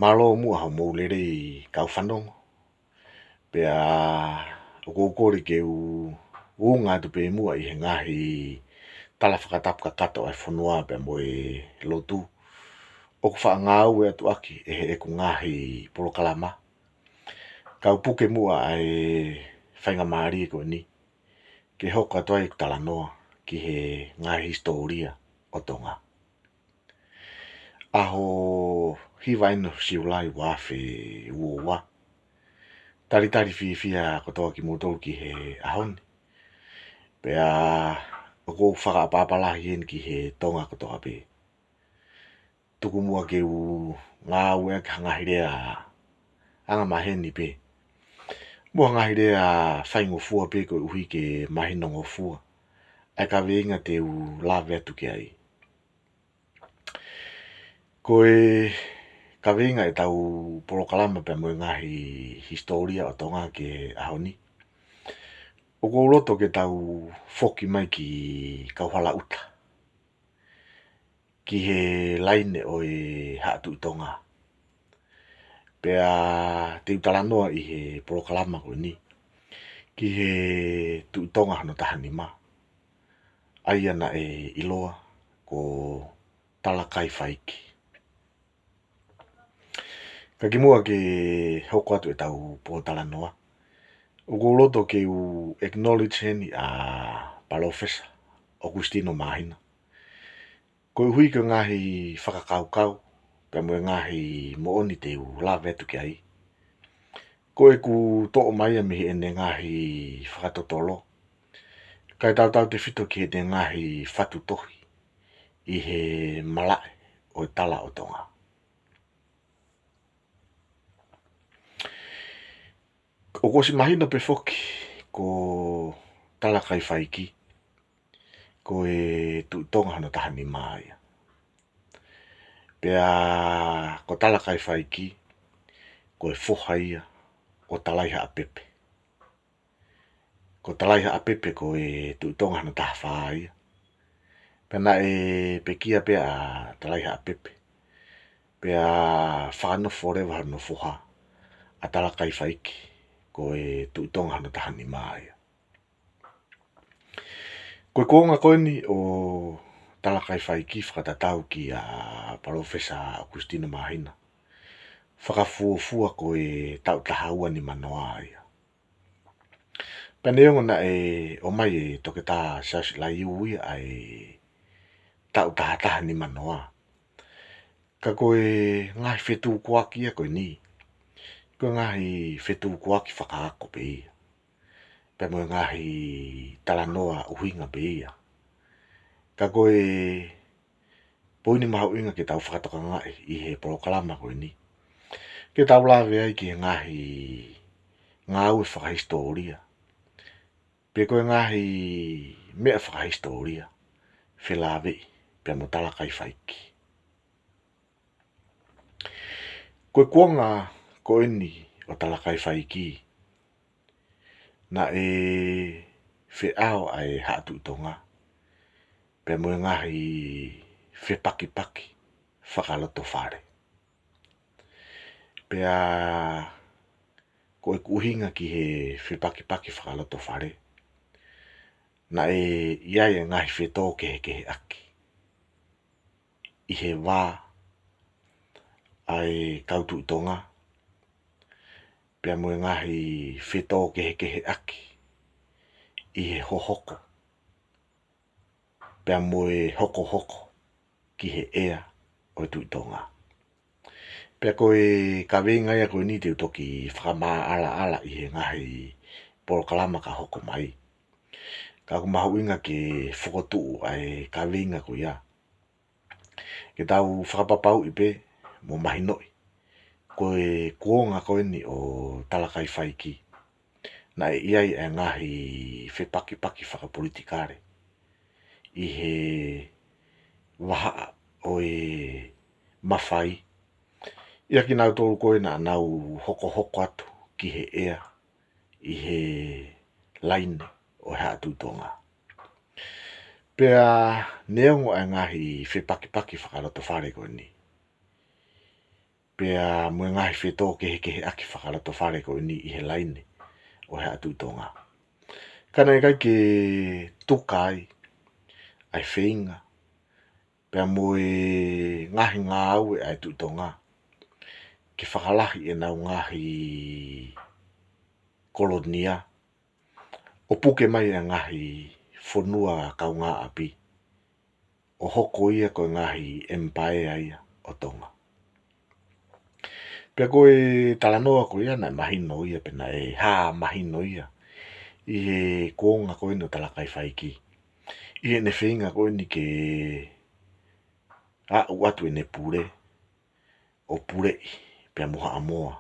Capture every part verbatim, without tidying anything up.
Mālō muʻa hoʻomou lelei kau fanongo. Pea ʻoku ou kole ke u ʻunga atu pē muʻa ʻi he ngaahi tala fakatapu kakato ʻa e fonua pea mo e lotu ʻoku faʻa ngāue atu ʻaki ʻe heʻeku ngaahi polokalama. Kau puke muʻa ʻa e faingamālie ko eni ke hoko atu ai ʻeku talanoa ki he ngaahi hisitōlia ʻo Tonga. ʻAho hiva ʻeni ʻo Siulai ua afe ua ua. Talitali fiefia kotoa kimoutolu ki he ʻaho ni. Pea ʻoku ou fakaʻapaʻapa lahi eni ki he Tonga kotoa pē. Tuku muʻa ke u ngāueʻaki ha ngaahi lea angamaheni pē, mo ha ngaahi lea faingofua pē koeʻuhi ke mahinongofua ʻa e kaveinga te u lave atu ki ai. Ko e kaveinga ʻetau polokalama pea mo e ngaahi hisitōlia ʻo Tonga ki he ʻaho ni, ʻoku ou loto ke tau foki mai ki Kauhalaʻuta, ki he laine ʻo e Haʻa Tuʻi Tonga. Pea te u talanoa ʻi he polokalama ko eni ki he Tuʻi Tonga hono taha nima, ʻa ia naʻe ʻiloa ko Talakaifaiki. Ka kimuʻa ke hoko atu ʻetau pōtalanoa, ʻoku ou loto ke u acknowledge heni ʻa Palōfesa ʻOkusitino Māhina, koeʻuhi ko e ngaahi fakakaukau pea mo e ngaahi moʻoni te u lave atu ki ai. Ko ʻeku toʻo mai ia mei heʻene ngaahi fakatotolo, kae tautautefito ki heʻene ngaahi fatu tohi ʻi he malaʻe ʻo e tala ʻo Tonga. ʻOku ʻosi mahino pē foki ko Talakaifaiki ko e Tuʻi Tonga hono taha nima ia. Pea ko Talakaifaiki ko e foha ia ʻo Talaihaʻapepe. Ko Talaihaʻapepe ko e Tuʻi Tonga hono taha fā ia. Pea naʻe pekia pē ʻa Talaihaʻapepe, pea fakanofo leva hono foha, ʻa Talakaifaiki, ko e Tuʻi Tonga hono taha nima ia. Ko e kuonga ko eni ʻo Talakaifaiki fakatatau kia Palōfesa ʻOkusitino Māhina, fakafuofua ko e taʻu taha ua nima noa ia. Pea neongo naʻe ʻomai ʻe Toketā Siaosi Laiu ia ʻa e taʻu taha taha nima noa, ka ko e ngaahi fetukuaki ia ko eni, ko e ngaahi fetukuaki fakaako pē ia, pea mo e ngaahi talanoa ʻuhinga pē ia. Ka ko e poini mahuʻinga ke tau fakatokangaʻi ʻi he polokalama ko eni, ke tau lave ai ki he ngaahi ngāue fakahisitōlia, pe ko e ngaahi meʻa fakahisitōlia felāveʻi pea mo Talakaifaiki. Ko e kuonga ko eni ʻo Talakaifaiki, naʻe feʻao ʻa e Haʻa Tuʻi Tonga pea mo e ngaahi fepakipaki fakalotofale. Pea ko ʻeku ʻuhinga ki he fepakipaki fakalotofale, naʻe ʻi ai e ngaahi fetōkehekeheʻaki ʻi he vā ʻa e kau Tuʻi Tonga, pea mo e ngaahi fetōkehekeheʻaki ʻi he hohoko pea mo e hokohoko ki he ʻea ʻo e Tuʻi Tonga. Pea ko e kaveinga ia ko eni te u toki fakamaʻalaʻala ʻi he ngaahi polokalama ka hoko mai. Ka ʻoku mahuʻinga ke fokotuʻu ʻa e kaveinga ko ia, ke tau fakapapauʻi pē mo mahinoʻi, ko e kuonga ko eni ʻo Talakaifaiki, naʻe ʻi ai e ngaahi fepakipaki fakapolitikale ʻi he vahaʻa ʻo e mafai, ʻia kinautolu ko ē naʻa nau hokohoko atu ki he ʻea ʻi he laine ʻo e Haʻa Tuʻi Tonga. Pea neongo e ngaahi fepakipaki fakalotofale ko eni, pea mo e ngaahi fetōkehekeheʻaki fakalotofale ko eni ʻi he laine ʻo e Haʻa Tuʻi Tonga. Ka naʻe ʻikai ke tuka ai ʻa e feinga pea mo e ngaahi ngāue ʻa e Tuʻi Tonga ke fakalahi ʻenau ngaahi kolonia ʻo puke mai e ngaahi fonua kaungāʻapi ʻo hoko ia ko e ngaahi ʻemipaea ia ʻo Tonga. Pea ko e talanoa ko ia naʻe mahino ia, pe naʻe hā mahino ia ʻi he kuonga ko eni ʻo Talakaifaiki, ʻi heʻene feinga ko eni ke aʻu atu ʻene pule ʻo puleʻi pea mo Haʻamoa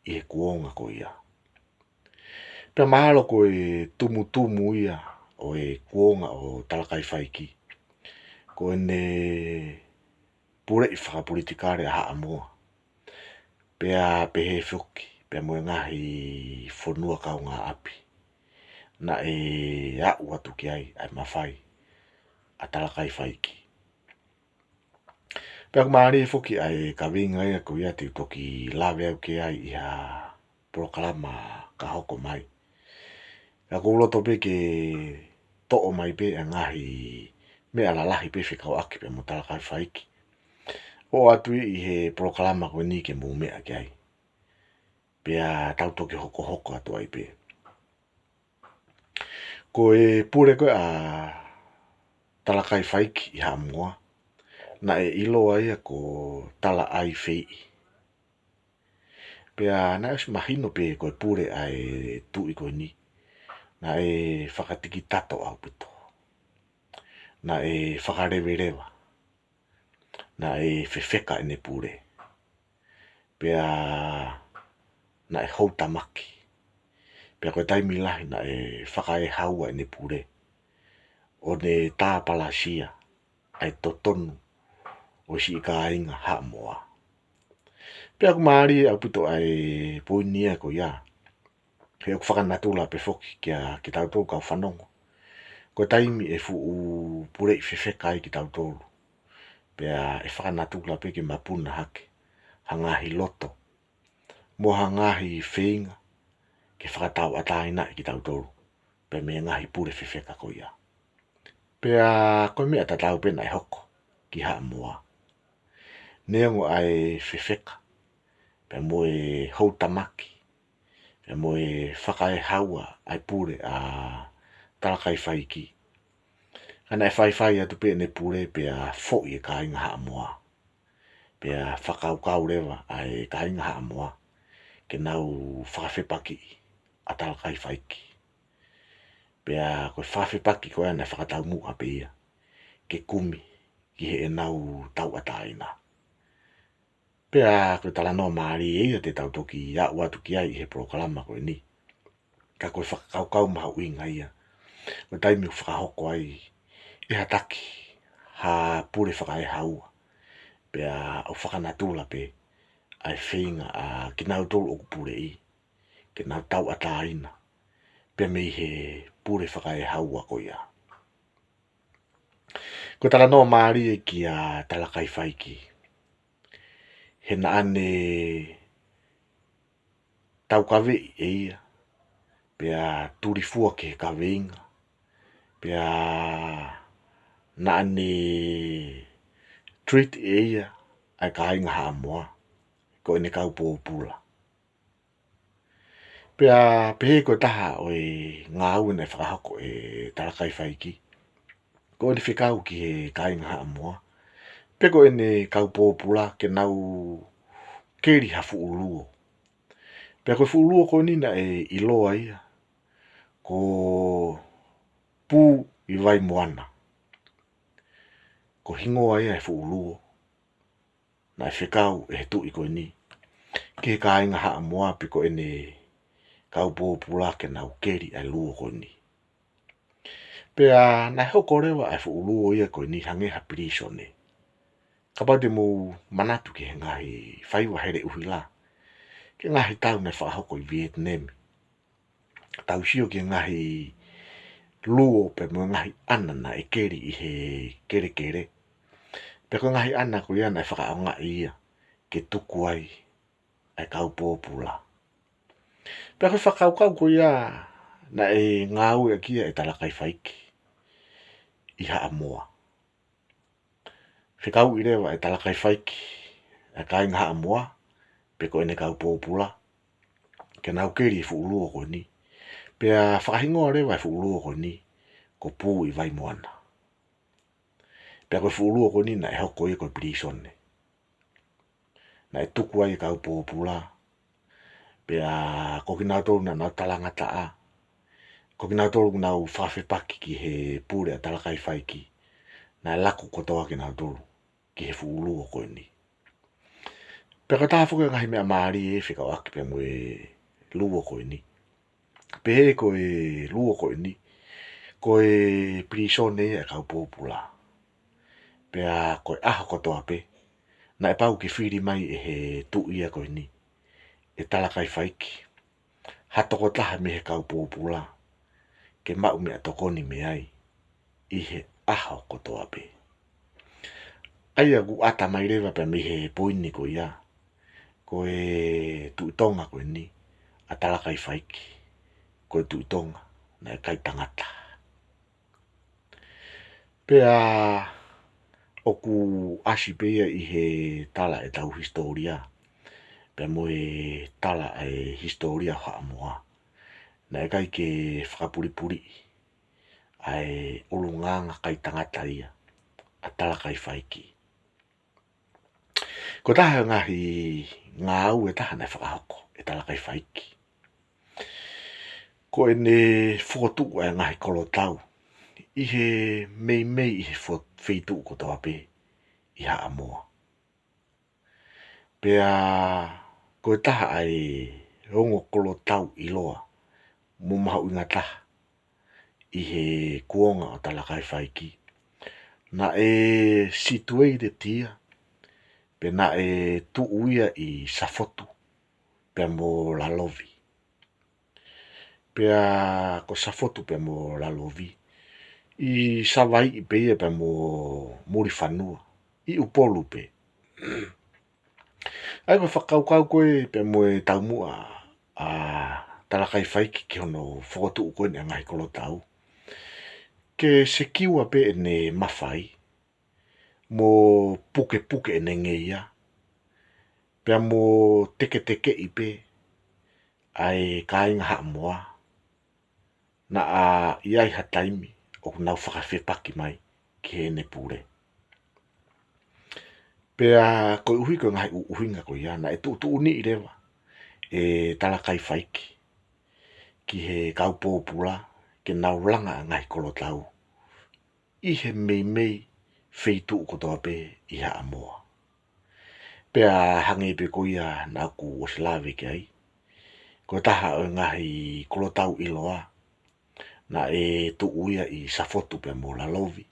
ʻi he kuonga ko ia. Pea mahalo ko e tumutumu ia ʻo e kuonga ʻo Talakaifaiki ko ʻene puleʻi fakapolitikale ʻa Haʻamoa, pea pehē foki pea mo e ngaahi fonua kaungāʻapi naʻe aʻu atu ki ai ʻa e mafai ʻa Talakaifaiki. Pea ʻoku mālie foki ʻa e kaveinga ia ko ia te u toki lave au ki ai ʻi ha polokalama ka hoko mai. Ka ʻoku ou loto pē ke toʻo mai pē ʻa e ngaahi meʻa lalahi pē fekauʻaki pea mo Talakaifaiki, ʻo ʻoatu ʻi he polokalama ko eni ke mou meʻa ki ai, pea tau toki hokohoko atu ai pē. Ko e pule ko ē ʻa Talakaifaiki ʻi Haʻamoa, naʻe ʻiloa ia ko Talaʻaifeiʻi. Pea naʻe ʻosi mahino pē ko e pule ʻa e tuʻi ko eni naʻe fakatikitato ʻaupito, naʻe fakaleveleva, naʻe fefeka ʻene pule, pea naʻe houtamaki. Pea ko e taimi lahi naʻe fakaehaua ʻene pule ʻo ne tāpalasia ʻa e totonu ʻo e siʻi kāinga Haʻamoa. Pea ʻoku mālie ʻaupito ʻa e poini ia ko ia, he ʻoku fakanatula pē foki kia kitautolu kau fanongo ko e taimi ʻe fuʻu puleʻi fefeka ai kitautolu, pea ʻe fakanatula pē ke mapuna hake ha ngaahi loto mo ha ngaahi feinga ke fakatauʻatāinaʻi kitautolu pea mei he ngaahi pule fefeka ko ia. Pea ko e meʻa tatau pē naʻe hoko ki Haʻamoa. Neongo ʻa e fefeka pea mo e houtamaki pea mo e fakaehaua ʻa e pule ʻa Talakaifaiki, ka naʻe faifai atu pē ʻene pule pea foʻi e kāinga Haʻamoa, pea fakakaukau leva ʻa e kāinga Haʻamoa ke nau fakafepakiʻi ʻa Talakaifaiki. Pea ko e fakafepaki ko ia naʻe fakataumuʻa pē ia ke kumi ki heʻenau tauʻatāina. Pea ko e talanoa mālie ia te tau toki aʻu atu ki ai ʻi he polokalama ko eni. Ka ko e fakakaukau mahuʻinga ia, ko e taimi ʻoku fakahoko ai ʻe ha taki ha pule fakaehaua, pea ʻoku fakanatula pē ʻa e feinga ʻa kinautolu ʻoku puleʻi ke nau tauʻatāina pea mei he pule fakaehaua ko ia. Ko e talanoa mālie kia Talakaifaiki, he naʻa ne taukaveʻi ʻe ia, pea tulifua ki he kaveinga, pea naʻa ne treat ʻe ia ʻa e kāinga Haʻamoa ko ʻene kau pōpula. Pea pehē ko e taha ʻo e ngāue naʻe fakahoko ʻe Talakaifaiki, ko ʻene fekau ki he kāinga Haʻamoa pe ko ʻene kau pōpula ke nau keli ha fuʻu luo. Pea ko e fuʻu luo ko eni naʻe ʻiloa ia ko Pū ʻi Vaimoana. Ko e hingoa ia ʻo e fuʻu luo naʻe fekau ʻe he tuʻi ko eni ki he kāinga Haʻamoa pe ko ʻene kau pōpula ke nau keli ʻa e luo ko eni. Pea naʻe hoko leva ʻa e fuʻu luo ia ko eni hangē ha pilīsone. Kapau te mou manatu ki he ngaahi faiva hele ʻuhila, ki he ngaahi tau naʻe fakahoko ʻi Vietnam, tau sio ki he ngaahi luo pea mo e ngaahi ʻana naʻe keli ʻi he kelekele. Pea ko e ngaahi ʻana ko ia naʻe fakaʻaongaʻi ia ke tuku ai ʻa e kau pōpula. Pea ko e fakakaukau ko ia naʻe ngāueʻaki ia ʻe Talakaifaiki ʻi Haʻamoa. Fekauʻi leva ʻe Talakaifaiki ʻa e kāinga Haʻamoa, pe ko ʻene kau pōpula, ke nau keli e fuʻu luo ko eni. Pea fakahingoa leva e fuʻu luo ko eni ko Pū ʻi Vaimoana. Pea ko e fuʻu luo ko eni naʻe hoko ia ko e pilīsone. Naʻe tuku ai e kau pōpula. Pea ko kinautolu naʻa nau talangataʻa, ko kinautolu naʻa nau fakafepaki ki he pule ʻa Talakaifaiki, naʻe laku kotoa kinautolu ki he fuʻu luo ko eni. Pea ko e taha foki e ngaahi meʻa mālie ʻe fekauʻaki pea mo e luo ko eni. Pehē ko e luo ko eni, ko e pilīsone ia ʻa e kau pōpula. Pea ko e ʻaho kotoa pē, naʻe pau ke fili mai ʻe he tuʻi ia ko eni, ʻe Talakaifaiki, ha tokotaha mei he kau pōpula, ke maʻu meʻatokoni mei ai ʻi he ʻaho kotoa pē. ʻA ia ʻoku ʻata mai leva pea mei he poini ko ia, ko e Tuʻi Tonga ko eni, ʻa Talakaifaiki, ko e Tuʻi Tonga naʻe kai tangata. Pea ʻoku ʻasi pē ia ʻi he tala ʻetau hisitōlia, pea mo e tala ʻa e hisitōlia ʻo Haʻamoa, naʻe ʻikai ke fakapulipuliʻi ʻa e ʻulungaanga kai tangata ia ʻa Talakaifaiki. Ko e taha e ngaahi ngāue ʻe taha naʻe fakahoko ʻe Talakaifaiki, ko ʻene fokotuʻu ʻa e ngaahi kolotau ʻi he meimei ʻi he fo-, feituʻu kotoa pē ʻi Haʻamoa. Pea ko e taha ʻa e ongo kolotau ʻiloa mo mahuʻinga taha ʻi he kuonga ʻo Talakaifaiki, naʻe situated ia, pe naʻe tuʻu ia ʻi Safotu pea mo Lalovi. Pea ko Safotu pea mo Lalovi, ʻi Savaiʻi pē ia pea mo Mulifanua, ʻi ʻUpolu pē. ʻA ia ko e fakakaukau ko ē pea mo e taumuʻa ʻa Talakaifaiki ki hono fokotuʻu ko eni ʻa e ngaahi kolotau, ke sekiua pē ʻene mafai, mo pukepuke ʻene ngeia, pea mo teketekeʻi pē ʻa e kāinga Haʻamoa naʻa ʻi ai ha taimi ʻoku nau fakafepaki mai ki heʻene pule. Pea koeʻuhi ko e ngaahi ʻuhinga ko ia, naʻe tuʻutuʻuni leva ʻe Talakaifaiki ki he kau pōpula ke nau langa ʻa e ngaahi kolotau ʻi he meimei feituʻu kotoa pē ʻi Haʻamoa. Pea hangē pē ko ia naʻa ku ʻosi lave ki ai, ko e taha ʻo e ngaahi kolotau ʻiloa, naʻe tuʻu ia ʻi Safotu pea mo Lalovi,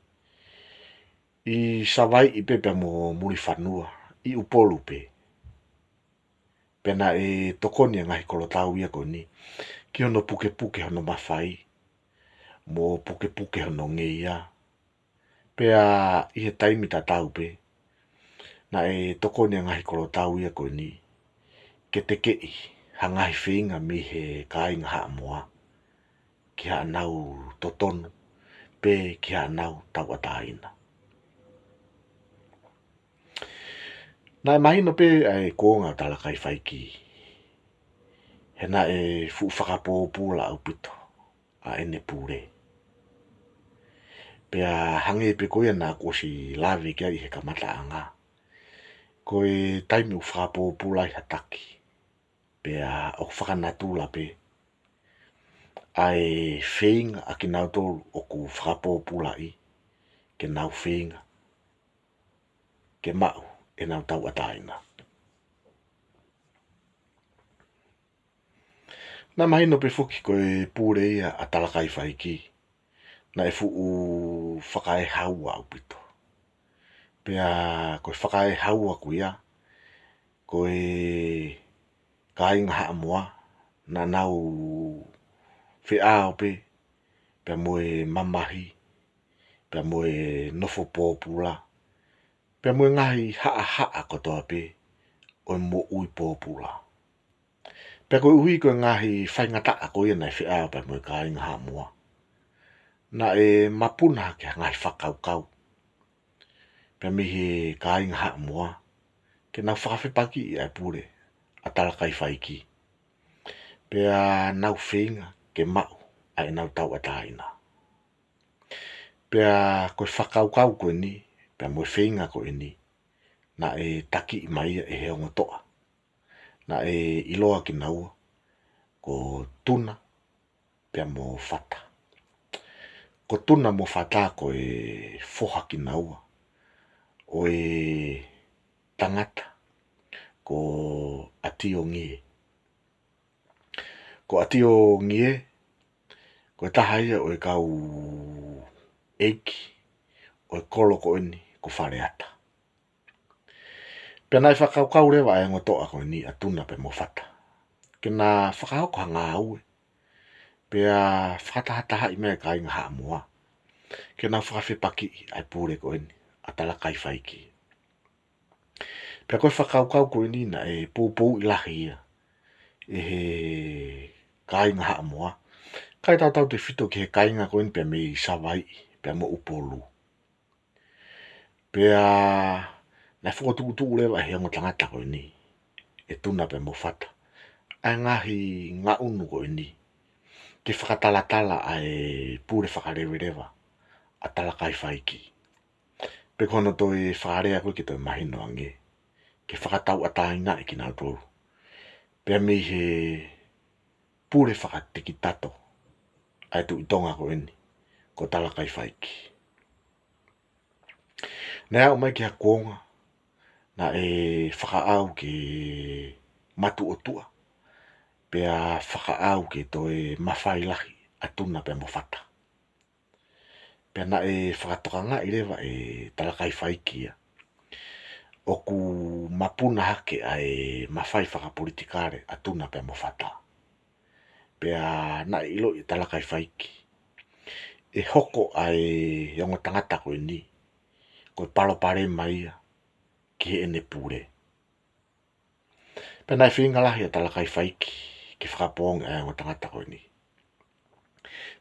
ʻi Savaiʻi pē pea mo Mulifanua, ʻi ʻUpolu pē. Pea naʻe tokoni ʻa e ngaahi kolotau ia ko eni ki hono pukepuke hono mafai, mo pukepuke hono ngeia. Pea ʻi he taimi tatau pē, naʻe tokoni ʻa e ngaahi kolotau ia ko eni ke tekeʻi ha ngaahi feinga mei he kāinga Haʻamoa ki haʻanau totonu, pe ki haʻanau tauʻatāina. Naʻe mahino pē ʻa e kuonga ʻo Talakaifaiki, he naʻe fuʻu fakapōpula ʻaupito ʻa ʻene pule. Pea hangē pē ko ia naʻa ku ʻosi lave ki ai ʻi he kamataʻanga, ko e taimi ʻoku fakapōpula ai ha taki, pea ʻoku fakanatula pē ʻa e feinga ʻa kinautolu ʻoku fakapōpulaʻi ke nau feinga ke maʻu ʻenau tauʻatāina. Naʻe mahino pē foki ko e pule ia ʻa Talakaifaiki, naʻe fuʻu fakaehaua ʻaupito. Pea ko e fakaehaua ko ia, ko e kāinga Haʻamoa, naʻa nau feʻao pē pea mo e mamahi, pea mo e nofo pōpula, pea mo e ngaahi haʻahaʻa kotoa pē ʻo e moʻui pōpula. Pea koeʻuhi ko e ngaahi faingataʻa ko ia naʻe feʻao pea mo e kāinga Haʻamoa, naʻe mapuna hake ha ngaahi fakakaukau pea mei he kāinga Haʻamoa ke nau fakafepakiʻi ʻa e pule ʻa Talakaifaiki, pea nau feinga ke maʻu ʻa ʻenau tauʻatāina. Pea ko e fakakaukau ko eni, pea mo e feinga ko eni, naʻe takiʻi mai ia ʻe he ongo toʻa naʻe ʻiloa kinaua ko Tuna pea mo Fata. Ko Tuna mo Fata ko e foha kinaua ʻo e tangata ko ʻAtio Ngie. Ko ʻAtio Ngie, ko e taha ia ʻo e kau ʻeiki ʻo e kolo ko eni ko Faleata. Pea naʻe fakakaukau leva ʻa e ongo toʻa ko eni ʻa Tuna pea mo Fata ke na fakahoko ha ngāue, pea fakatahatahaʻi mai e kāinga Haʻamoa ke nau fakafepakiʻi ʻa e pule ko eni ʻa Talakaifaiki. Pea ko e fakakaukau ko eni naʻe poupouʻi lahi ia ʻe he kāinga Haʻamoa, kae tautautefito ki he kāinga ko eni pea mei Savaiʻi pea mo ʻUpolu. Pea naʻe fokotuʻutuʻu leva ʻe he ongo tangata ko eni, ʻe Tuna pea mo Fata, ʻa e ngaahi ngaʻunu ko eni ke fakatalatala ʻa e pule fakaleveleva ʻa Talakaifaiki. Pe ko hono toe fakalea ko ē ke toe mahino ange, ke fakatauʻatāinaʻi kinautolu pea mei he pule fakatikitato ʻa e Tuʻi Tonga ko eni ko Talakaifaiki. Naʻe aʻu mai ki ha kuonga naʻe fakaʻau ke matuʻotuʻa, pea fakaʻau ke toe mafai lahi ʻa Tuna pea mo Fata. Pea naʻe fakatokangaʻi leva ʻe Talakaifaiki ia ʻoku mapuna hake ʻa e mafai fakapolitikale ʻa Tuna pea mo Fata. Pea naʻe ʻiloʻi ʻe Talakaifaiki ʻe hoko ʻa e ongo tangata ko eni ko e palopalema ia ki heʻene pule. Pea naʻe feinga lahi ʻa Talakaifaiki ke fakapoongi ʻa e ongo tangata ko eni.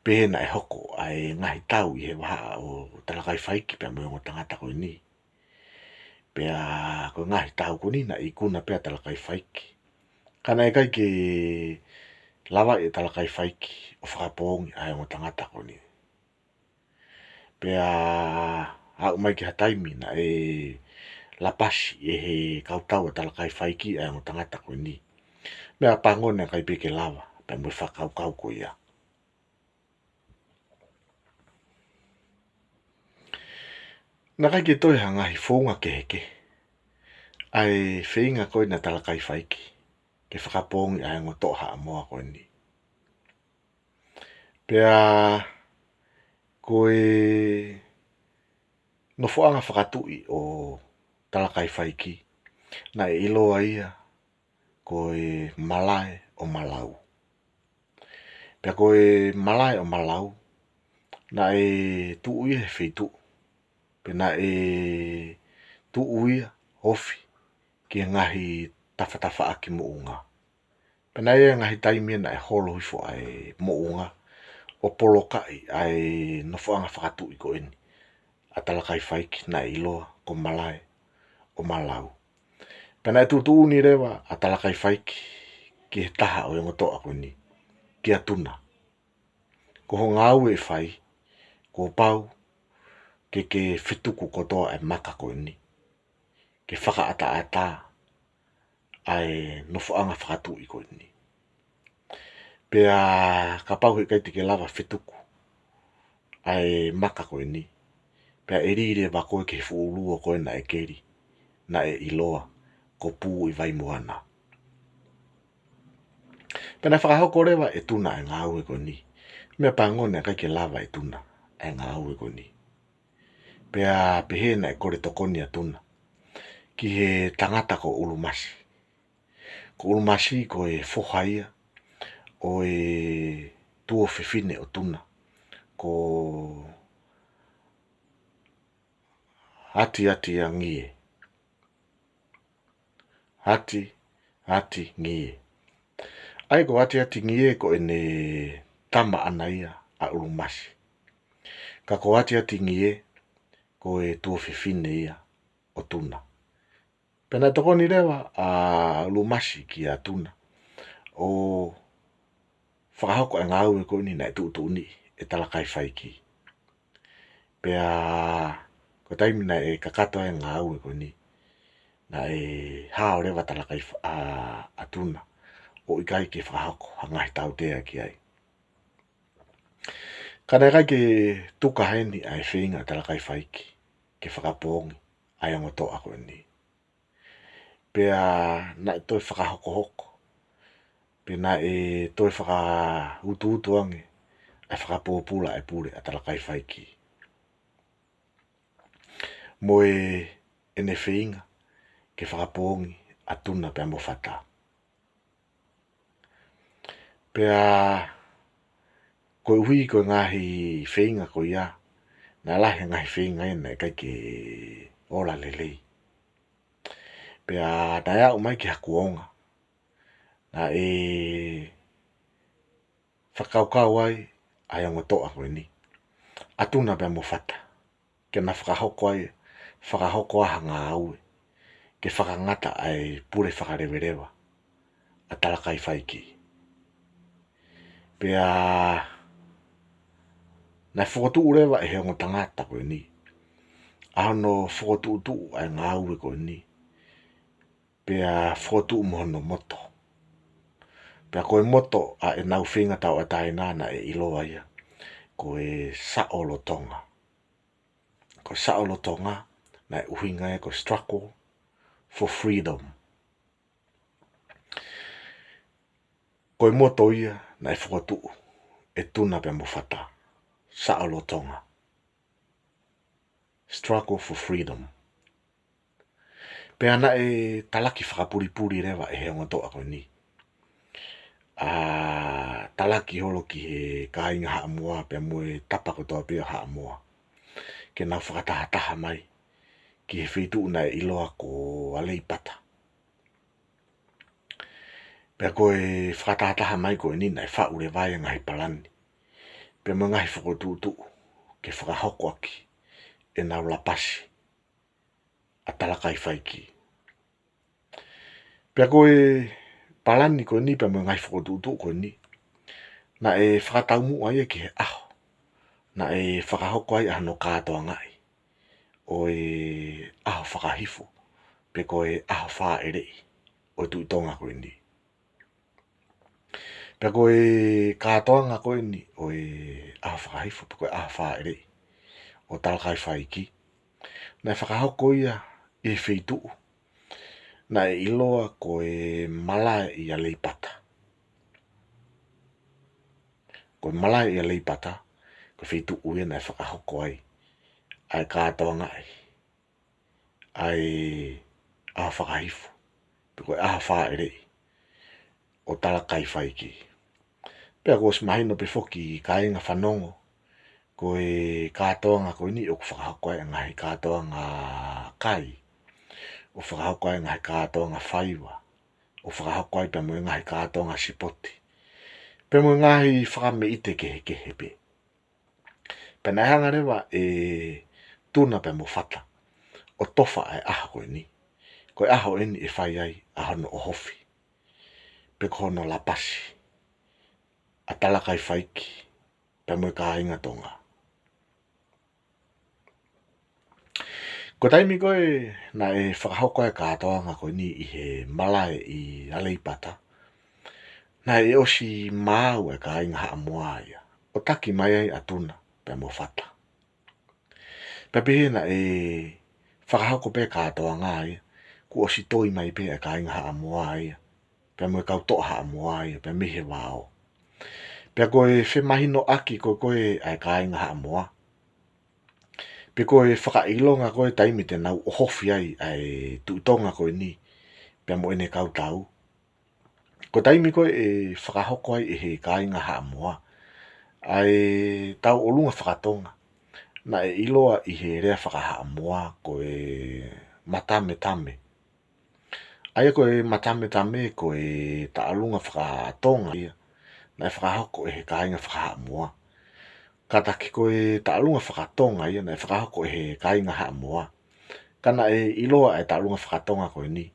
Pehē naʻe hoko ʻa e ngaahi tau ʻi he vahaʻa ʻo Talakaifaiki pea mo e ongo tangata ko eni. Pea ko e ngaahi tau ko eni naʻe ikuna pē ʻa Talakaifaiki, ka naʻe ʻikai ke lava ʻe Talakaifaiki ʻo fakapoongi ʻa e ongo tangata ko eni. Pea aʻu mai ki ha taimi naʻe lapasi ʻe he kau tau ʻa Talakaifaiki ʻa e ongo tangata ko eni. Meʻapango naʻe ʻikai pē ke lava pea mo e fakakaukau ko ia. Naʻe ʻikai ke toe ha ngaahi founga kehekehe ʻa e feinga ko ena ʻa Talakaifaiki ke fakapoongi ʻa e ongo toʻa Haʻamoa ko eni. Pea ko e nofoʻanga fakatuʻi ʻo Talakaifaiki naʻe ʻiloa ia ko e Malaeʻomalau. Pea ko e Malaeʻomalau naʻe tuʻu ia he feituʻu, pea naʻe tuʻu ia ofi ki he ngaahi tafatafaʻaki moʻunga. Pea naʻe ʻi ai e ngaahi taimi ia naʻe holo hifo ʻa e moʻunga ʻo polokaʻi ʻa e nofoʻanga fakatuʻi ko eni ʻa Talakaifaiki naʻe ʻiloa ko Malaeʻomalau. Pea naʻe tuʻutuʻuni leva ʻa Talakaifaiki ki he taha ʻo e ongo toʻa ko eni, kia Tuna. Ko ho ngāue ʻe fai, kuo pau ke ke fetuku kotoa e maka ko eni ke fakaʻataʻatā ʻa e nofoʻanga fakatuʻi ko eni. Pea kapau heʻikai te ke lava fetuku ʻa e maka ko eni, pea ʻe lī leva koe ki he fuʻu luo ko ē naʻe keli, naʻe ʻiloa ko Pūʻivaimoana. Pea naʻe fakahoko leva ʻe Tuna ʻa e ngāue ko eni. Meʻapango naʻe ʻikai ke lava ʻe Tuna ʻa e ngāue ko eni. Pea pehē naʻe kole tokoni ʻa Tuna ki he tangata ko ʻUlumasi. Ko ʻUlumasi ko e foha ia ʻo e tuofefine ʻo Tuna, ko Atiatingie. Ati, Atingie. ʻA ia ko Atiatingie ko ʻene tama ʻana ia ʻa ʻUlumasi. Ka ko Atiatingie ko e tuofefine ia ʻo Tuna. Pea naʻe tokoni leva ʻa ʻUlumasi kia Tuna ʻo fakahoko e ngāue ko eni naʻe tuʻutuʻuni ʻe Talakaifaiki. Pea ko e taimi naʻe kakato ai e ngāue ko eni, naʻe hao leva Talakaifa-, ʻa, ʻa Tuna ʻo ʻikai ke fakahoko ha ngaahi tautea ki ai. Ka naʻe ʻikai ke tuku heni ʻa e feinga ʻa Talakaifaiki ke fakapoongi ʻa e ongo toʻa ko eni. Pea naʻe toe fakahokohoko, pea naʻe toe fakautuutu ange ʻa e fakapōpula ʻa e pule ʻa Talakaifaiki mo ʻene feinga ke fakapoongi ʻa Tuna pea mo Fata. Pea koeʻuhi ko e ngaahi feinga ko ia, naʻe lahi e ngaahi feinga ia naʻe ʻikai ke ola lelei. Pea naʻe aʻu mai ki ha kuonga naʻe fakakaukau ai ʻa e ongo toʻa ko eni, ʻa Tuna pea mo Fata, ke na fakahoko ai, fakahoko ai ha ngāue ke fakangata ʻa e pule fakaleveleva ʻa Talakaifaiki. Pea naʻe fokotuʻu leva ʻe he ongo tangata ko eni ʻa hono fokotuʻutuʻu ʻa e ngāue ko eni, pea fokotuʻu mo hono moto. Pea ko e moto ʻa ʻenau feinga tauʻatāina naʻe ʻiloa ia ko e Saʻolotonga. Ko e Saʻolotonga naʻe ʻuhinga ia ko e struggle for freedom. Ko e moto ia naʻe fokotuʻu ʻe Tuna pea mo Fata, Saʻolotonga. Struggle for freedom. Pea naʻe talaki fakapulipuli leva ʻe he ongo toʻa ko eni, ʻa, talaki holo ki he kāinga Haʻamoa pea mo e tapa kotoa pē ʻo Haʻamoa, ke nau fakatahataha mai ki he feituʻu naʻe ʻiloa ko Aleipata. Pea ko e fakatahataha mai ko eni naʻe faʻu leva ai e ngaahi palani pea mo e ngaahi fokotuʻutuʻu ke fakahoko ʻaki ʻenau lapasi ʻa Talakaifaiki. Pea ko e palani ko eni pea mo e ngaahi fokotuʻutuʻu ko eni, naʻe fakataumuʻa ia ki he ʻaho naʻe fakahoko ai ʻa hono kātoangaʻi ʻo e ʻaho fakahifo, pe ko e ʻaho fāʻeleʻi ʻo e Tuʻi Tonga ko eni. Pea ko e kātoanga ko eni ʻo e ʻaho fakahifo, pe ko e ʻaho fāʻeleʻi ʻo Talakaifaiki, naʻe fakahoko ia ʻi he feituʻu naʻe ʻiloa ko e Malaeʻialeipata. Ko e Malaeʻialeipata, ko e feituʻu ia naʻe fakahoko ai ʻa e kātoangaʻi ʻa e ʻaho fakahifo, pe ko e ʻaho fāʻeleʻi ʻo Talakaifaiki. Pea kuo ʻosi mahino pē foki kāinga fanongo, ko e kātoanga ko eni ʻoku fakahoko ai e ngaahi kātoanga kai, ʻo fakahoko ai e ngaahi kātoanga faiva, ʻo fakahoko ai pea mo e ngaahi kātoanga sipoti, pea mo e ngaahi fakameʻite kehekehe pē. Pea naʻe hanga leva ʻe Tuna pea mo Fata ʻo tofa ʻa e ʻaho ko eni, ko e ʻaho eni ʻe fai ai ʻa hono ʻohofi, pe ko hono lapasi ʻa Talakaifaiki pea mo e kāinga Tonga. Ko e taimi ko ē naʻe fakahoko ai e kātoanga ko eni ʻi he Malaeʻialeipata, naʻe ʻosi maau e kāinga Haʻamoa ia ʻo taki mai ai ʻa Tuna pea mo Fata. Pea pehē naʻe fakahoko pē kātoanga ia, kuo ʻosi toi mai pē e kāinga Haʻamoa ia pea mo e kau toʻa Haʻamoa ia pea mei he vao. Pea ko e femahinoʻaki ko ē ʻa e kāinga Haʻamoa, pe ko e fakaʻilonga ko ē taimi te nau ʻohofi ai ʻa e Tuʻi Tonga ko eni pea mo ʻene kau tau, ko e taimi ko ē ʻe fakahoko ai ʻe he kāinga Haʻamoa ʻa e tauʻolunga fakatonga, naʻe ʻiloa ʻi he lea fakahaʻamoa ko e matametame. ʻA ia ko e matametame ko e taʻalunga fakatonga ia naʻe fakahoko ʻe he kāinga fakahaʻamoa. Kātaki ko e taʻalunga fakatonga ia naʻe fakahoko ʻe he kāinga Haʻamoa. Ka naʻe ʻiloa e taʻalunga fakatonga ko eni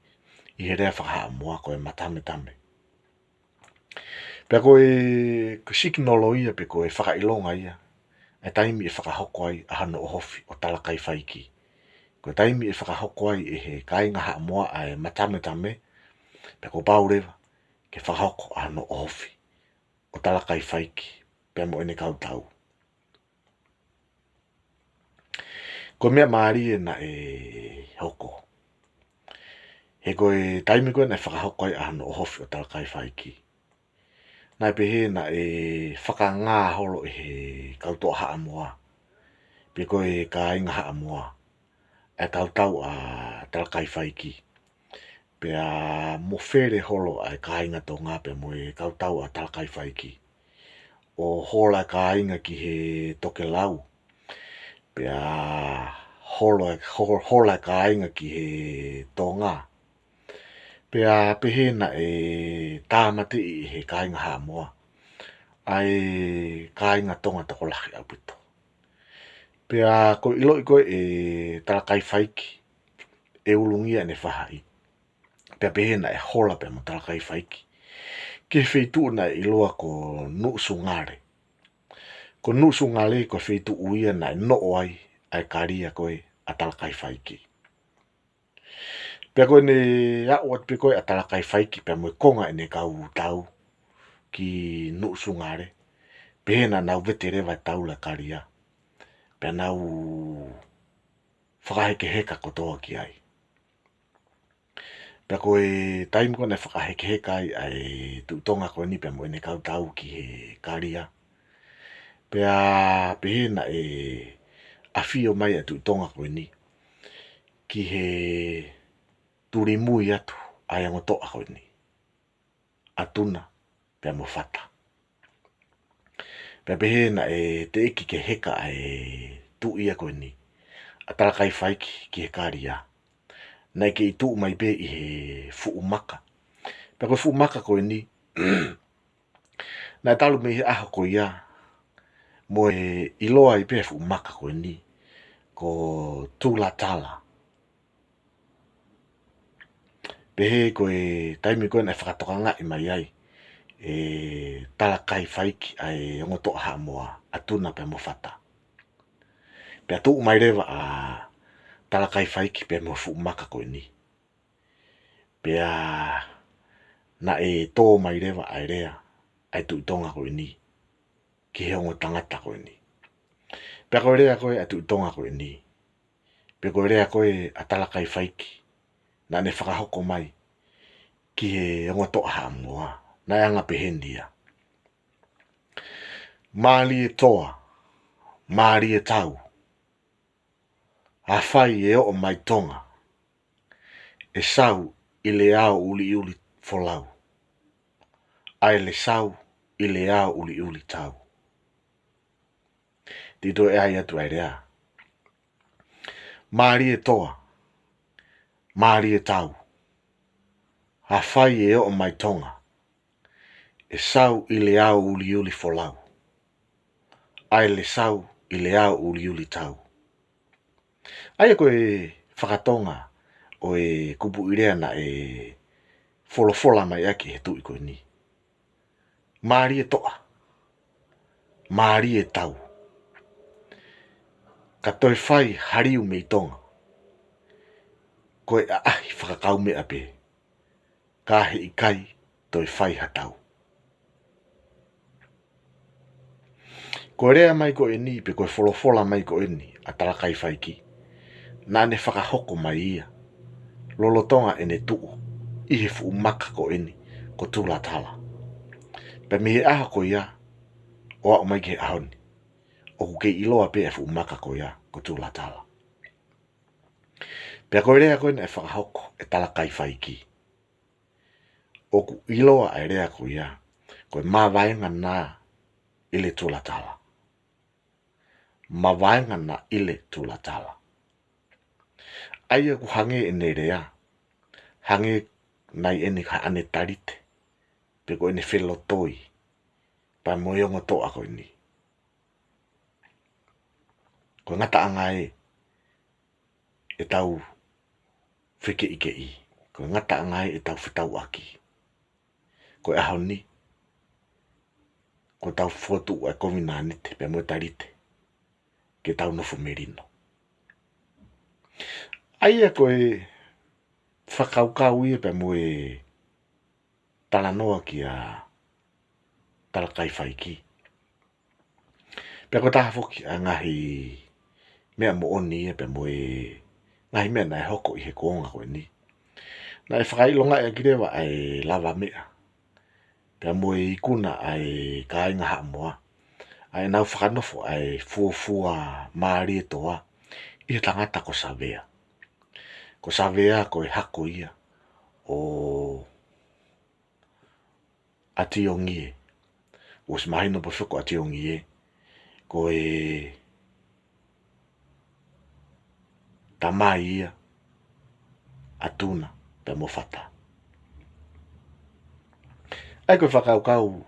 ʻi he lea fakahaʻamoa ko e matametame. Pea ko e, ko e sikinolo ia pe ko e fakaʻilonga ia ʻa e taimi ʻe fakahoko ai ʻa hono ʻohofi ʻo Talakaifaiki. Ko e taimi ʻe fakahoko ai ʻe he kāinga Haʻamoa ʻa e matametame, pea kuo pau leva ke fakahoko ʻa hono ʻohofi ʻo Talakaifaiki pea mo ʻene kau tau. Ko e meʻa mālie naʻe hoko. He ko e taimi ko ē naʻe fakahoko ai ʻa hono ʻohofi ʻo Talakaifaiki, naʻe pehē naʻe fakangā holo ʻe he kau toʻa Haʻamoa, pe ko e kāinga Haʻamoa, ʻa e kau tau ʻa Talakaifaiki. Pea mofele holo ʻa e kāinga Tonga pea mo e kau tau ʻa Talakaifaiki, ʻo hola e kāinga ki he tokelau. Pea hola, ho-, hola e kāinga ki he Tonga. Pea pehē naʻe tāmateʻi ʻe he kāinga Haʻamoa ʻa e kāinga Tonga tokolahi ʻaupito. Pea ko e ʻiloʻi ko ē ʻe Talakaifaiki ʻe ulungia ʻene faʻahi, pea pehē naʻe hola pea mo Talakaifaiki ki he feituʻu naʻe ʻiloa ko Nuʻusungale. Ko Nuʻusungale ko e feituʻu ia naʻe noʻo ai ʻa e kalia ko ē ʻa Talakaifaiki. Pea ko ʻene aʻu atu pē ko ē ʻa Talakaifaiki pea mo e konga ʻene kau tau ki Nuʻusungale, pehē naʻa nau vete leva e taula kalia, pea nau fakahekeheka kotoa ki ai. Pea ko e taimi ko ē naʻe fakahekeheka ai ʻa e Tuʻi Tonga ko eni pea mo ʻene kau tau ki he kalia, pea pehē naʻe ʻafio mai ʻa e Tuʻi Tonga ko eni ki he tulimui atu ʻa e ongo toʻa ko eni, ʻa Tuna pea mo Fata. Pea pehē naʻe teʻeki ke heka ʻa e tuʻi ia ko eni, ʻa Talakaifaiki, ki he kalia. Naʻe kei tuʻu mai pē ʻi he fuʻu maka. Pea ko e fuʻu maka ko eni, naʻe talu mei he ʻaho ko ia mo e ʻiloa ai pē e fuʻu maka ko eni ko Tulatala. Pehē ko e taimi ko ē naʻe fakatokangaʻi mai ai ʻe Talakaifaiki ʻa e ongo toʻa Haʻamoa, ʻa Tuna pea mo Fata, pea tuʻu mai leva ʻa Talakaifaiki pea mo e fuʻu maka ko eni. Pea naʻe tō mai leva ʻa e lea ʻa e Tuʻi Tonga ko eni ki he ongo tangata ko eni. Pea ko e lea ko ē ʻa e Tuʻi Tonga ko eni, pe ko e lea ko ē ʻa Talakaifaiki naʻa ne fakahoko mai ki he ongo toʻa Haʻamoa, naʻe anga peheni ia: Mālie toa, mālie tau, afai ʻe oʻo mai Tonga, ʻe sau ʻi Leaoʻuliʻuli folau, ʻa e Lesau ʻi Leaoʻuliʻuli tau. Te u toe ʻai atu ʻa e lea: Mālie toa, mālie tau, afai ʻe oʻo mai Tonga, ʻe sau ʻi Leaoʻuliʻuli folau, ʻa e Lesau ʻi Leaoʻuliʻuli tau. ʻA ia ko e fakatonga ʻo e kupuʻi lea naʻe folofola mai ʻaki ʻe he tuʻi ko eni: Mālie toa, mālie tau, ka toe fai ha liu mei Tonga, ko e ʻaʻahi fakakaumeʻa pē, ka heʻikai toe fai ha tau. Ko e lea mai ko eni, pe ko e folofola mai ko eni ʻa Talakaifaiki, naʻa ne fakahoko mai ia lolotonga ʻene tuʻu ʻi he fuʻu maka ko eni ko Tulatala. Pea mei he ʻaho ko ia ʻo aʻu mai ki he ʻaho ni, ʻoku kei ʻiloa pē e fuʻu maka ko ia ko Tulatala. Pea ko e lea ko ē naʻe fakahoko ʻe Talakaifaiki, ʻoku ʻiloa ʻa e lea ko ia ko e: Mavaenga na ʻile Tulatala. Mavaenga na ʻile Tulatala. ʻA ia ʻoku hangē ʻene lea, hangē naʻe ʻi ai ʻene talite, pe ko ʻene felotoi pea mo e ongo toʻa ko eni. Ko e ngataʻanga ē ʻetau fekeʻikeʻi, ko e ngataʻanga ē ʻetau fetauʻaki. Ko e ʻaho ni, ko ʻetau fokotuʻu ʻa e kovinānite pea mo e talite ke tau nofo melino. ʻA ia ko e fakakaukau ia pea mo e talanoa kia Talakaifaiki. Pea ko e taha foki ʻa e ngaahi meʻa moʻoni ia pea mo e ngaahi meʻa naʻe hoko ʻi he kuonga ko eni. Naʻe fakaʻilongaʻi ʻaki leva ʻa e lavameʻa pea mo e ikuna ʻa e kāinga Haʻamoa, ʻa ʻenau fakanofo ʻa e fuofua Malietoa ʻi he tangata ko Savea. Ko Savea ko e hako ia ʻo ʻAtiongie. ʻOsi mahino pē foki ko ʻAtiongie ko e tamai ia ʻa Tuna pea mo Fata. ʻA ia ko e fakakaukau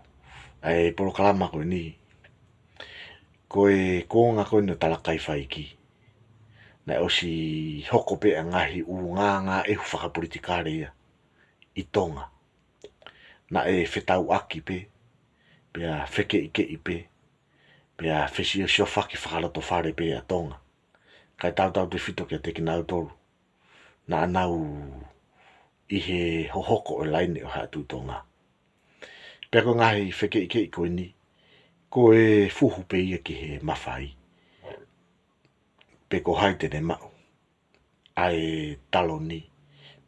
ʻa e polokalama ko eni, ko e kuonga ko eni ʻo Talakaifaiki, naʻe ʻosi hoko pē ʻa e ngaahi ʻulungaanga ʻehu fakapolitikale ia ʻi Tonga. Naʻe fetauʻaki pē, pea fekeʻikeʻi pē, pea fesiosiofaki fakalotofale pē ʻa Tonga. Kae tautautefito kiate kinautolu naʻa nau ʻi he hohoko ʻo e laine ʻo Haʻa Tuʻi Tonga. Pea ko e ngaahi fekeʻikeʻi ko eni, ko e fuhu pē ia ki he mafai, pe ko hai te ne maʻu ʻa e taloni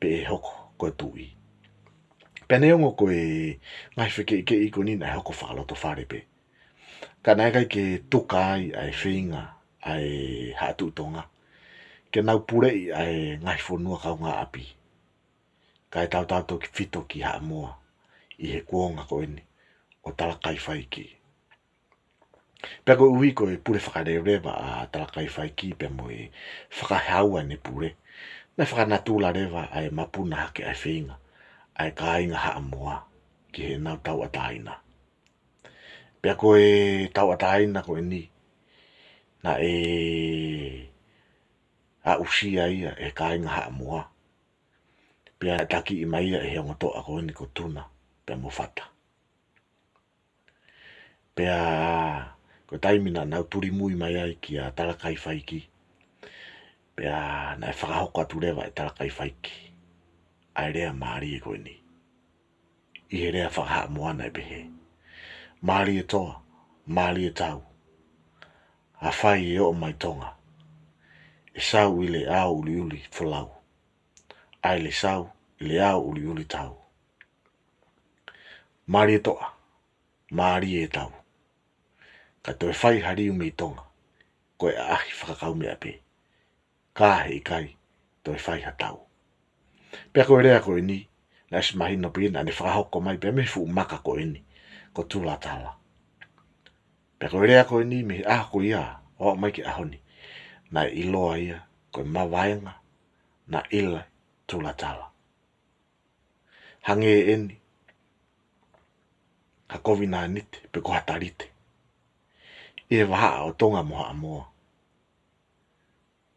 pe ʻe hoko ko e tuʻi. Pea neongo ko e ngaahi fekeʻikeʻi ko eni naʻe hoko fakalotofale pē, ka naʻe ʻikai ke tuka ai ʻa e feinga ʻa e Haʻa Tuʻi Tonga ke nau puleʻi ʻa e ngaahi fonua kaungāʻapi, kae tautautefito ki Haʻamoa ʻi he kuonga ko eni ʻo Talakaifaiki. Pea koeʻuhi ko e pule fakaleveleva ʻa Talakaifaiki pea mo e fakahau ʻa ʻene pule, naʻe fakanatula leva ʻa e mapuna hake ʻa e feinga ʻa e kāinga Haʻamoa ki heʻenau tauʻatāina. Pea ko e tauʻatāina ko eni, naʻe aʻusia ia ʻe he kāinga Haʻamoa, pea takiʻi mai ia ʻe he ongo toʻa ko eni ko Tuna pea mo Fata. Pea ko e taimi naʻa nau tulimui mai ai kia Talakaifaiki, pea naʻe fakahoko atu leva ʻe Talakaifaiki ʻa e lea mālie ko eni. ʻI he lea fakahaʻamoa naʻe pehē: Mālie toa, mālie tau, afai ʻe ō mai Tonga, ʻe sau ʻi he ʻao ʻuliʻuli folau, ʻa e ʻe sau ʻi he ʻao ʻuliʻuli tau. Mālie toa, mālie tau, ka toe fai ha liu mei Tonga, ko e ʻaʻahi fakakaumeʻa pē, ka heʻikai toe fai ha tau. Pea ko e lea ko eni, naʻe ʻosi mahino pē naʻa ne fakahoko mai pē mei he fuʻu maka ko eni ko Tulatala. Pea ko e lea ko eni mei he ʻaho ko ia ʻo aʻu mai ki he ʻaho ni, naʻe ʻiloa ia ko e mavaenga naʻe ʻila Tulatala. Hangē eni ha kovinānite pe ko ha talite ʻi he vahaʻa ʻo Tonga mo Haʻamoa,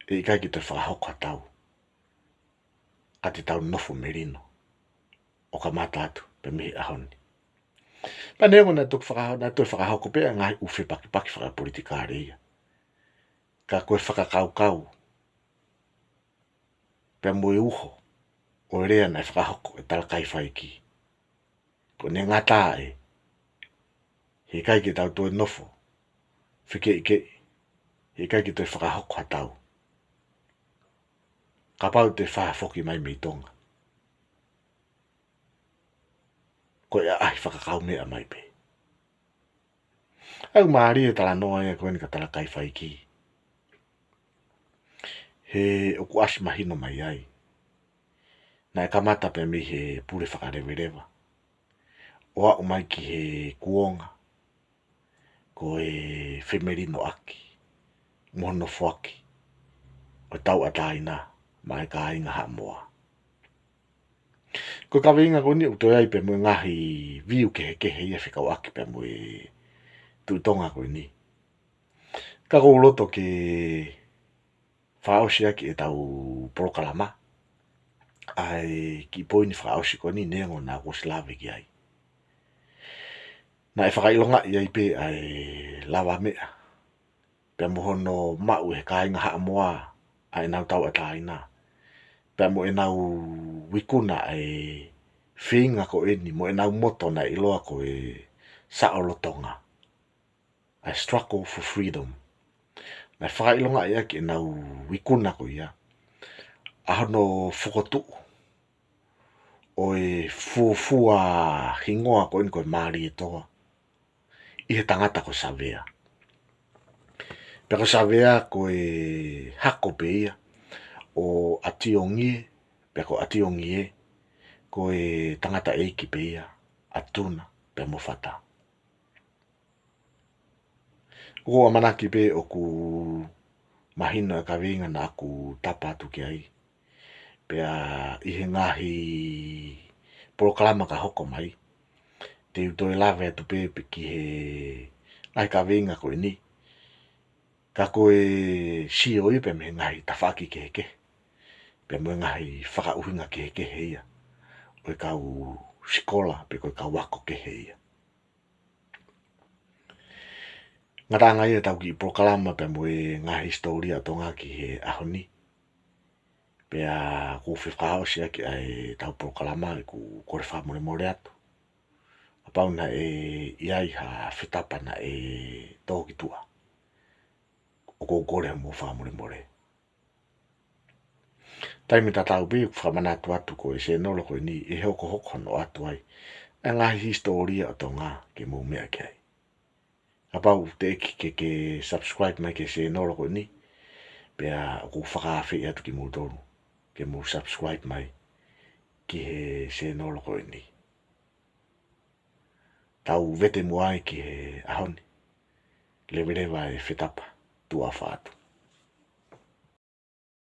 ʻe ʻikai ke toe fakahoko ha tau, ka te tau nofo melino ʻo kamata atu pē mei he ʻaho ni. Pea neongo naʻe toki fakaho-, naʻe toe fakahoko pē ʻa e ngaahi ʻū fepakipaki fakapolitikale ia, ka ko e fakakaukau pea mo e uho ʻo e lea naʻe fakahoko ʻe Talakaifaiki, ko ʻene ngata ē, heʻikai ke tau toe nofo fekeʻikeʻi, heʻikai ke toe fakahoko ha tau. Kapau te fai ha foki mai mei Tonga, ko e ʻaʻahi fakakaumeʻa mai pē. ʻOku mālie e talanoa ia ko eni kia Talakaifaiki, he ʻoku ʻasi mahino mai ai naʻe kamata pē mei he pule fakaleveleva ʻo aʻu mai ki he kuonga ko e femelinoʻaki mo e nofoʻaki ʻo e tauʻatāina maʻa e kāinga Haʻamoa. Ko e kaveinga ko eni ʻoku toe ʻi ai pē mo e ngaahi view kehekehe ia fekauʻaki pē mo e Tuʻi Tonga ko eni. Ka ʻoku ou loto ke fakaʻosi ʻaki ʻetau polokalama ʻa e kiʻi poini fakaʻosi ko eni neongo naʻá ku ʻosi lave ki ai. Naʻe fakaʻilongaʻi ai pē ʻa e lavameʻa pea mo hono maʻu ʻe he kāinga Haʻamoa ʻa ʻenau tauʻatāina, pea mo ʻenau ikuna ʻa e feinga ko eni mo ʻenau moto naʻe ʻiloa ko e Saʻolotonga, ʻa e struggle for freedom. Naʻe fakaʻilongaʻi ʻaki ʻenau ikuna ko ia ʻa hono fokotuʻu ʻo e fuofua hingoa ko eni ko e Malietoa ʻi he tangata ko Savea. Pea ko Savea ko e hako pē ia ʻo ʻAtiongie, pea ko ʻAtiongie ko e tangataʻeiki pē ia ʻa Tuna pea mo Fata. ʻOku ou ʻamanaki pē ʻoku mahino e kaveinga naʻá ku tapa atu ki ai. Pea ʻi he ngaahi polokalama ka hoko mai, te u toe lave atu pē, pē ki he ngaahi kaveinga ko eni. Ka ko e sio ia pē mei he ngaahi tafaʻaki kehekehe, pea mo e ngaahi fakaʻuhinga kehekehe ia ʻo e kau sikola pe ko e kau ako kehe ia. Ngataʻanga ia ʻetau kiʻi polokalama pea mo e ngaahi hisitōlia ʻo Tonga ki he ʻaho ni. Pea ʻoku ou fie fakaʻosi ʻaki ʻa ʻetau polokalama ʻeku kole fakamolemole atu kapau naʻe ʻi ai ha fetapa naʻe tō ki tuʻa. ʻOku ou kole mo fakamolemole. Taimi tatau pē ʻoku fakamanatu atu ko e sēnolo ko eni ʻe hokohoko hono ʻoatu ai ʻa e ngaahi hisitōlia ʻo Tonga ke mou meʻa ki ai. Kapau teʻeki ke ke subscribe mai ki he sēnolo ko eni, pea ʻoku ou fakaafeʻi atu kimoutolu ke mou subscribe mai ki he sēnolo ko eni. Tau vete muʻa ai ki he ʻaho ni. Leveleva e fetapa, tuʻa ʻofa atu.